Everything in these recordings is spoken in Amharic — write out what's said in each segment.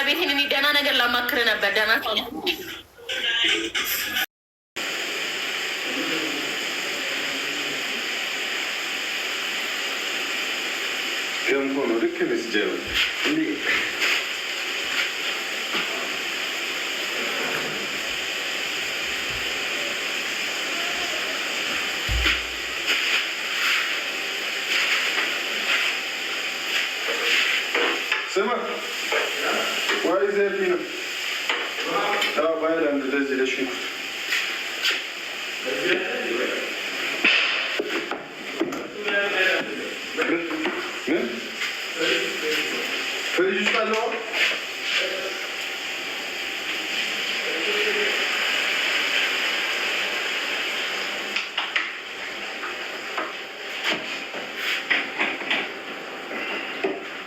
ቤቴን እኔ ደህና ነገር ላማክር ነበር። ደህና ገንፎ ነው። ልክ ነሽ እንዴ? ስማ ዋይ ዘፊ ነው ባይላንድ ለዚህ ለሽንኩርት ምን ፍሪጅ ውስጥ አለው።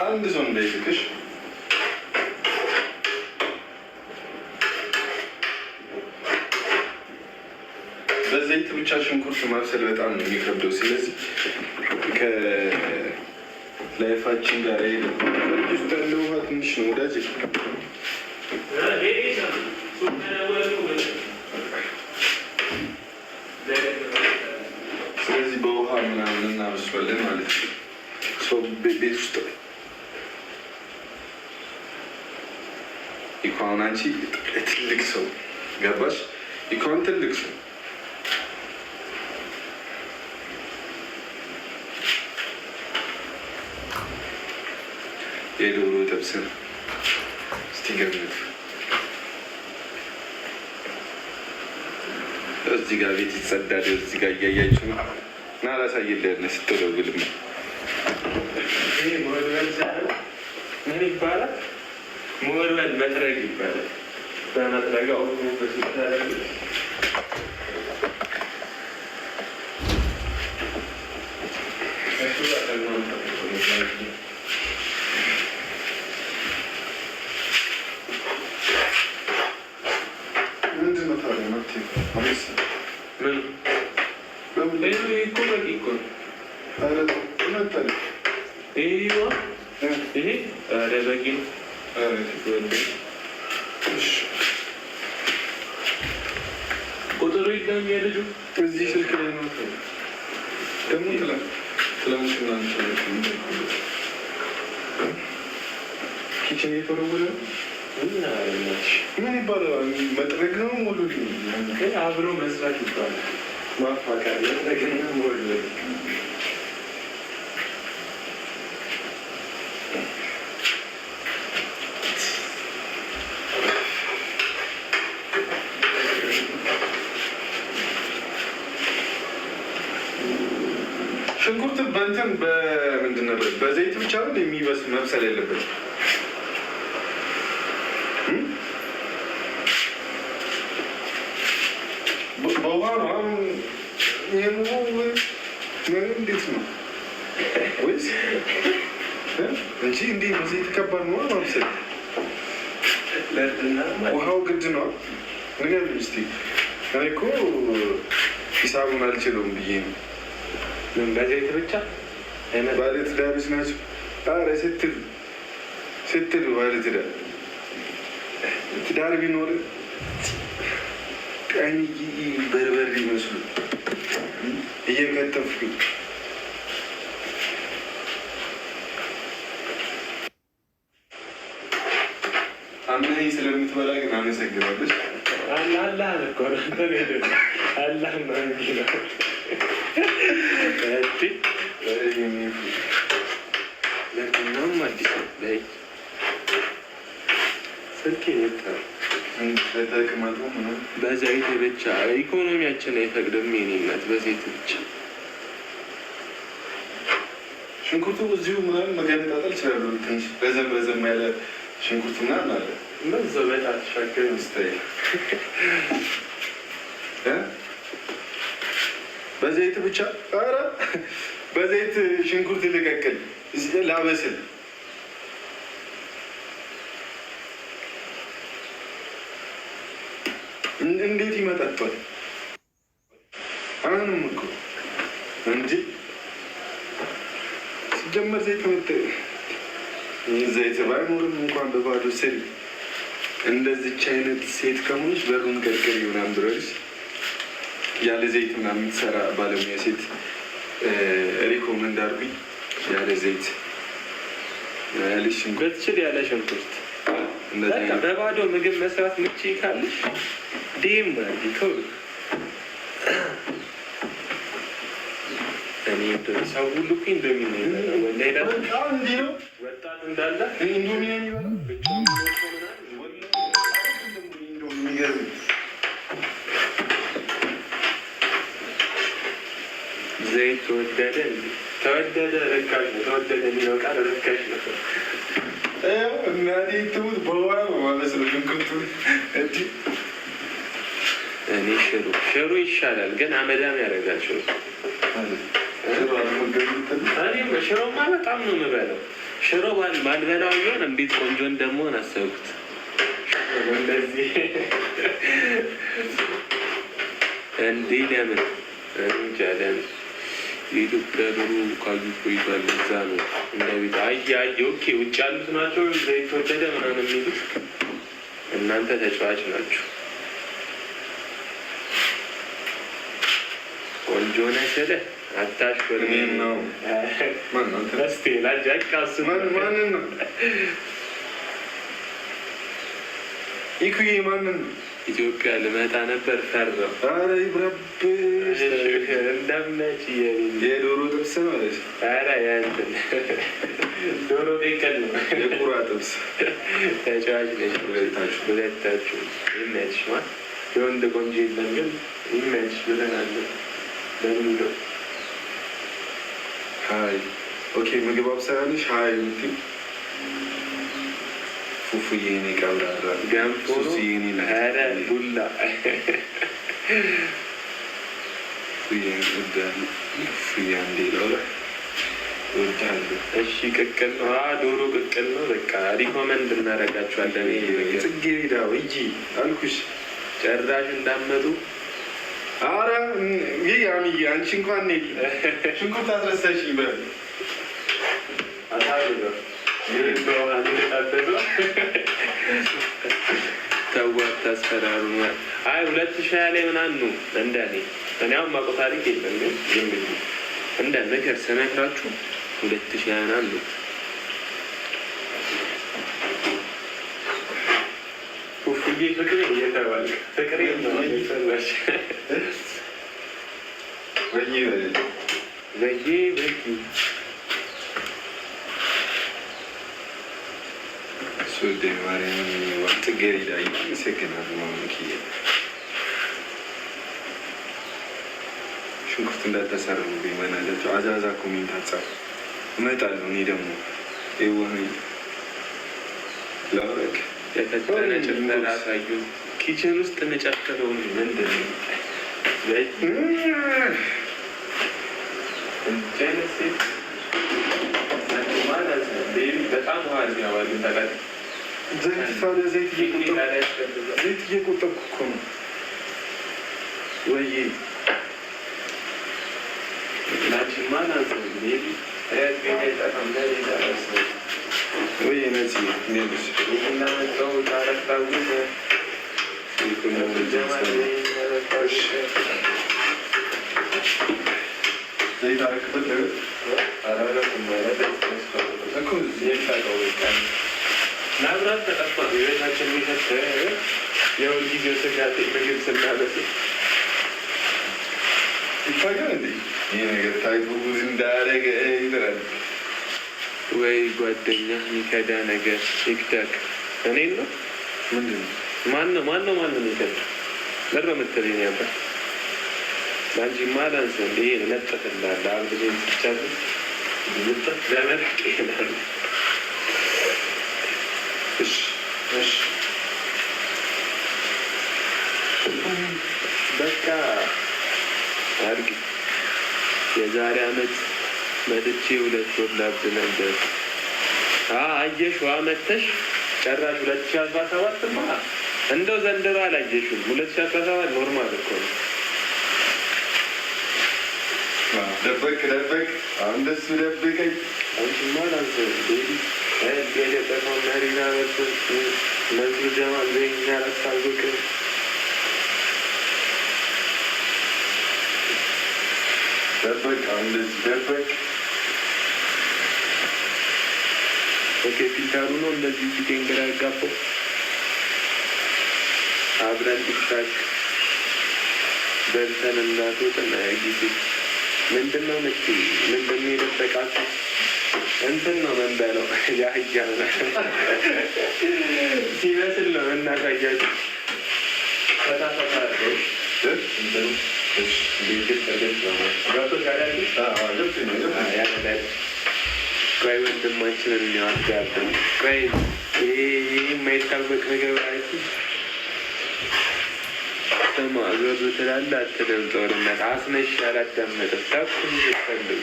አንድ ሰው እንዳይስቅሽ። በዘይት ብቻ ሽንኩርት ማብሰል በጣም ነው የሚከብደው። ስለዚህ ከ life ኣችን ጋር ፍሪጅ ውስጥ ያለው ውሃ ትንሽ ነው ወዳጅ። ስለዚህ በውሃ ምናምን እናበስላለን ማለት ነው። ሰው ቤት ውስጥ ኢኳን አንቺ ትልቅ ሰው ገባሽ? ኢኳን ትልቅ ሰው የዶሮ ጥብስ ነው። እስቲ ገምቱ። እዚህ ጋር ቤት ይጸዳል። እዚህ ጋር እያያችሁ ነው። ና ላሳይልህ ስትወለውልም ምን ይባላል? መወልወል መጥረግ ይባላል። በመጥረጊያው ምንድን ነው ታዲያ መፍትሄው? ምን እኮ በቂ እኮ ነው። ይሄ ኧረ በቂ ነው። ቁጥሩ የለም የልጁ እዚህ ስልክ ላይ ነው ደግሞ ትላንትና kitchen እየተወለወለ ምን ይባላል? መጥረግ ነው ሞሉ አብሮ መስራት ይባላል። ማፋቀር መጥረግና መወልወል። ሽንኩርት በእንትን በምንድን ነበር በዘይት ብቻ ነው የሚበስ መብሰል ያለበት። በውሃ ነው ምን እንዴት ነው ወይስ እንጂ እንዲህ በዘይት ከባድ ነው ማብሰል። ውሃው ግድ ነው። ንገሪኝ እስኪ። እኔ እኮ ሂሳቡን አልችለውም ብዬ ነው። ምን በዘይት ብቻ ባለትዳሮች ናቸው። ኧረ ስትሉ ስትሉ ባለትዳር ትዳር ቢኖር ቀኝ በርበሬ ይመስሉ እየከተፍኩኝ አምነኝ ስለምትበላ ግን አመሰግናለች። አላህ እኮ ነው አላህ ነው የሚለው። ለእርድናውም አዲስ ነው። ስልክ በዘይት ብቻ ኢኮኖሚያችን አይፈቅድም። የእኔ እናት በዘይት ብቻ ሽንኩርቱ እዚሁ ምናምን መገነጣጠል ይችላሉ። ትንሽ ረዘም ረዘም ያለ ሽንኩርት ምናምን አለ። በዛው በጣም ተሻገር style በዘይት ብቻ ኧረ በዘይት ሽንኩርት ልቀቅል ላበስል። እንዴት ይመጣቷል? አሁንም እኮ እንጂ ሲጀመር ዘይት ዘይት ባይኖርም እንኳን በባዶ ስሪ። እንደዚች አይነት ሴት ከሆነች በሩን ቀርቅሪ ምናምን ብለሽ ያለ ዘይት ምናምን የምትሰራ ባለሙያ ሴት recommend አድርጉኝ። ያለ ዘይት፣ ያለ ሽንኩርት። ብትችል ያለ ሽንኩርት። በቃ በባዶ ምግብ መስራት ምቺ ካለሽ DM አድርጊ ቶሎ። እኔ ሰው ሁሉ እኮ ኢንዶሚ ነው የሚበላው። ወላሂ እንዲህ ነው። ወጣት እንዳለ ኢንዶሚ ነው የሚበላው። የሚገርም። ዘይት ተወደደ እንዴ? ተወደደ ርካሽ ነው። ተወደደ የሚለው ቃል ርካሽ ነው። እናቴ ትሙት በውሃ ነው ማለት ነው። ሽንኩርቱ እንዲህ። እኔ ሽሮ ሽሮ ይሻላል፣ ግን አመዳም ያደርጋል ሽሮ። እኔም ሽሮማ በጣም ነው የምበላው። ሽሮ ባልበላው ቢሆን እንዴት ቆንጆ እንደመሆን አሰብኩት። እንደዚህ እንዴ ለምን እንጃ ለምን የኢትዮጵያ ዶሮ ካዩ ቆይቷል። እዛ ነው እንደ ቤት አየ አየ okay፣ ውጭ ያሉት ናቸው ዘይት ተወደደ ምናምን የሚሉት። እናንተ ተጫዋች ናችሁ። ቆንጆ ነህ ስልህ አታሽኮርም። እኔን ነው። ማን ነው አንተ? እስኪ ላጃ እሱ ማንን ነው? ኢኩዬ ማንን ነው? ኢትዮጵያ ልመጣ ነበር ፈራሁ። ኧረ ይብረብሽ። እንደመች። የዶሮ ጥብስ ነው አለች። ኧረ የእንትን ዶሮ ቅቅል ነው። የቁራ ጥብስ። ተጫዋች ነች። ሁለታችሁ። ሁለታችሁ ይመችሽ። ማ የወንድ ቆንጆ የለም ግን ይመችሽ ብለናል በሚለው። Hi, okay፣ ምግብ አብሳያለሽ hi የምትይው ፉፉዬ የኔ ቀብራራ። ገንፎ ነው። ሱስዬ የኔ ናት። ኧረ ቡላ። ፉፉዬ እወድሃለሁ። ፉፉዬ አንዴ ላውራ፣ እወድሃለሁ። እሺ ቅቅል ነው። ዶሮ ቅቅል ነው። በቃ recommend እናደርጋችኋለን። ይሄ ምግብ ጽጌረዳ እጂ አልኩሽ። ጨራሽ እንዳመጡ። ኧረ ይህ አምዬ አንቺ እንኳን ነይ፣ ሽንኩርት አስረሳሽኝ በል። አታድርገው። ይህ በውሃ የተጣበሰው ተው አታስፈራሩ። አይ 2020 ላይ ምናምን ነው እንደ እኔ እኔ አሁን የማውቀው ታሪክ የለም፣ ግን ዝም ብዬ እንደ ምክር ስመክራችሁ 2020 ምናምን ነው። ፉፉዬ ፍቅሬ እየተባልክ ፍቅሬ ነው እየሰራሽ። ወይ በል። በይ በይ። ሱዴ ማርያምን ጽጌረዳ አመሰግናለሁ። ማመንክዬ ሽንኩርት እንዳታሳርቡብኝ በእናታችሁ። አዛዛ comment አጻፉ። እመጣለሁ። እኔ ደግሞ የዋህ ነኝ። ላውረክ። የፈጠነ ጭፈራ አሳዩን። Kitchen ውስጥ እንጨፍረው ምንድን ነው? በይ እንዲህ አይነት ሴት ማለት ነው። Baby በጣም ውሃ ያዋል ታውቃለህ። ዘይት ታዲያ ዘይት እየቆጠብኩ እኮ ነው። ወይ። ላንቺማ ላንተ baby እህት ቤት አይጠፋም። ለሌላ ሰው ወይ ነፂ እንዴት ነሽ? ይህን አመጣው ታረፍታውት። ጀማል። ዘይት አደረክበት ነገር እኮ። መብራት ተጠፋ። የቤታችን የሚሸት የሁል ጊዜው ስጋት ምግብ ስናበስል። ይታያል እንዴ? ይህ ነገር ታይቶ ጉዝ እንዳያደረገ ይጥራል። ወይ ጓደኛ የሚከዳ ነገር ይክዳክ። እኔን ነው? ምንድን ነው? ማን ነው ማን ነው ማን ነው የሚከዳ? ምንድን ነው የምትለኝ ነበር? ለአንቺማ ላንስ እንደ ይሄ እለጥፍልሃለሁ። አብሬ ስቻለሁ ልጥፍ ለመርቅ ይላል። እሺ እሺ። በቃ አድርጊ። የዛሬ አመት መጥቼ 2 ወር ላብድ ነበር። አየሽ ዋ መተሽ ጨራሽ 2017 ማ እንደው ዘንድሮ አላየሽም። 2017 normal እኮ ነው። ደበቅ ደበቅ እንደሱ ደብቀኝ። አንቺማ ላንተ baby የለጠፈው መሪና መንሱር ጀማል በኛ አላስታወቅም። ደበቅ እንደዚህ ደበቅ። Okay፣ filter ኡ ነው እንደዚህ ፊቴን ግራ ያጋባው። አብረን ቲክታክ በልተን እንዳትወጥን ጊዜ ምንድን ነው ምትይ? ምንድን ነው የደበቃችሁ? እንትን ነው መንበለው የአህያ ሲመስል ነው እናሳያችሁ። ፈታ ፈታ አድርገው እንትኑ ግልጽ ግልጽ ነው ገብቶሻል ያልኩሽ? ያነዳል። ቆይ ወንድማችንን የሚያጋብን ቆይ፣ ይሄ የማይታወቅ ምግብ አይቱ ስማ፣ ዞር ትላለህ አትልም። ጦርነት አስነሽ አላዳመጥም። ተኩስ ስትፈልጉ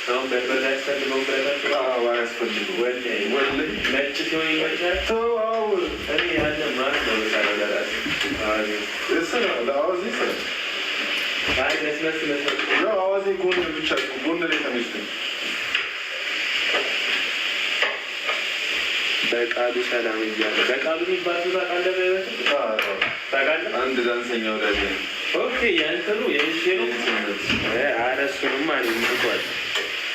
አሁን በርበሬ አያስፈልገውም ብለህ አያስፈልገውም። ወላሂ ወላሂ ነጭ ሲሆን ይመቻል። ተው። አዎ። እኔ ያለ ማን ነው የምሰራው ለራሴ። ስራ ለአዋዜ ስራ። አይ ለስለስ ለስለስ። ያው አዋዜ ጎን ብቻ ጎን ላይ ተመችቶኝ። በቃሉ ሰላም እያለ በቃሉ የሚባል ሰው ታውቃለህ? በህይወትህ ታውቃለህ? አንድ ዳንሰኛ ወዳጅ ነው። Okay፣ የእንትኑ የኢንሴኑ። ኧረ እሱንማ እኔ ምንኳል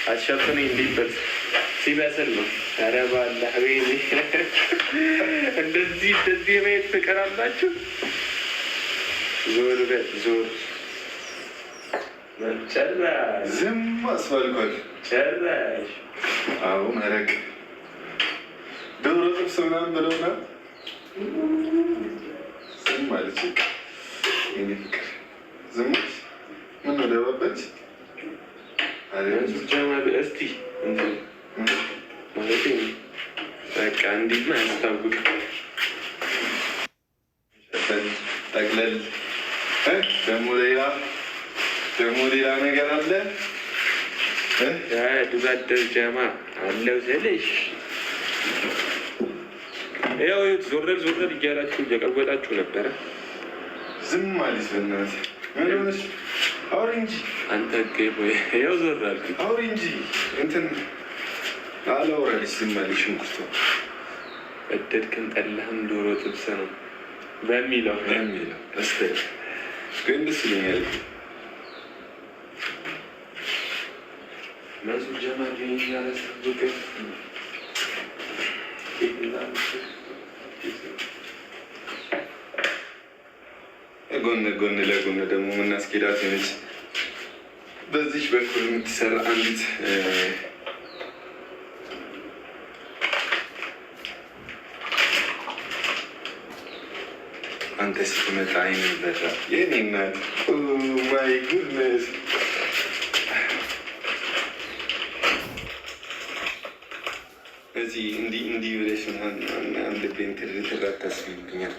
አትሸፍኑኝ እንዲበት ሲበስል ነው። ኧረ በአላህ ወይኔ፣ እንደዚህ እንደዚህ የማየት ፍቅር አላችሁ። ዞር በል ዞር። ጨራሽ። ዝም አስባልኳል። ጨራሽ። አዎ፣ መረቅ ዶሮ ጥብስ ምናምን ብለውና ዝም አለች። የእኔ ፍቅር ዝም አለች። ምን ነው ደባበች? መንሱር ጀማል እስቲ እንትን ማለቴ ነው። በቃ እንዲህማ አያስታውቅም። ጠቅለል ደግሞ ሌላ ነገር አለ። ዱባደር ጀማ አለው ስልሽ ያው ዞረል ዞረል እያላችሁ እየቀወጣችሁ ነበረ። ዝም አለች። በእናትህ ምን ሆነሽ? አውሪ እንጂ። አንተ ያው ዞር አልኩኝ። አውሪ እንጂ እንትን አላወራልሽ። ዝም አለች። ሽንኩርቱ ወደድክም ጠላህም ዶሮ ጥብስ ነው በሚለው በሚለው እስኪ ግን ደስ ይለኛል። መንሱር ጀማል ያላስታወቀ። ጎን ጎን ለጎን ደግሞ የምናስኬዳት የሆነች በዚች በኩል የምትሰራ አንዲት አንተ ስትመጣ አይን በራ የኔ እናት። My goodness። እዚህ እንዲህ እንዲህ ብለሽ ምናምን ልቤን ትር ትር አታስቢብኛል።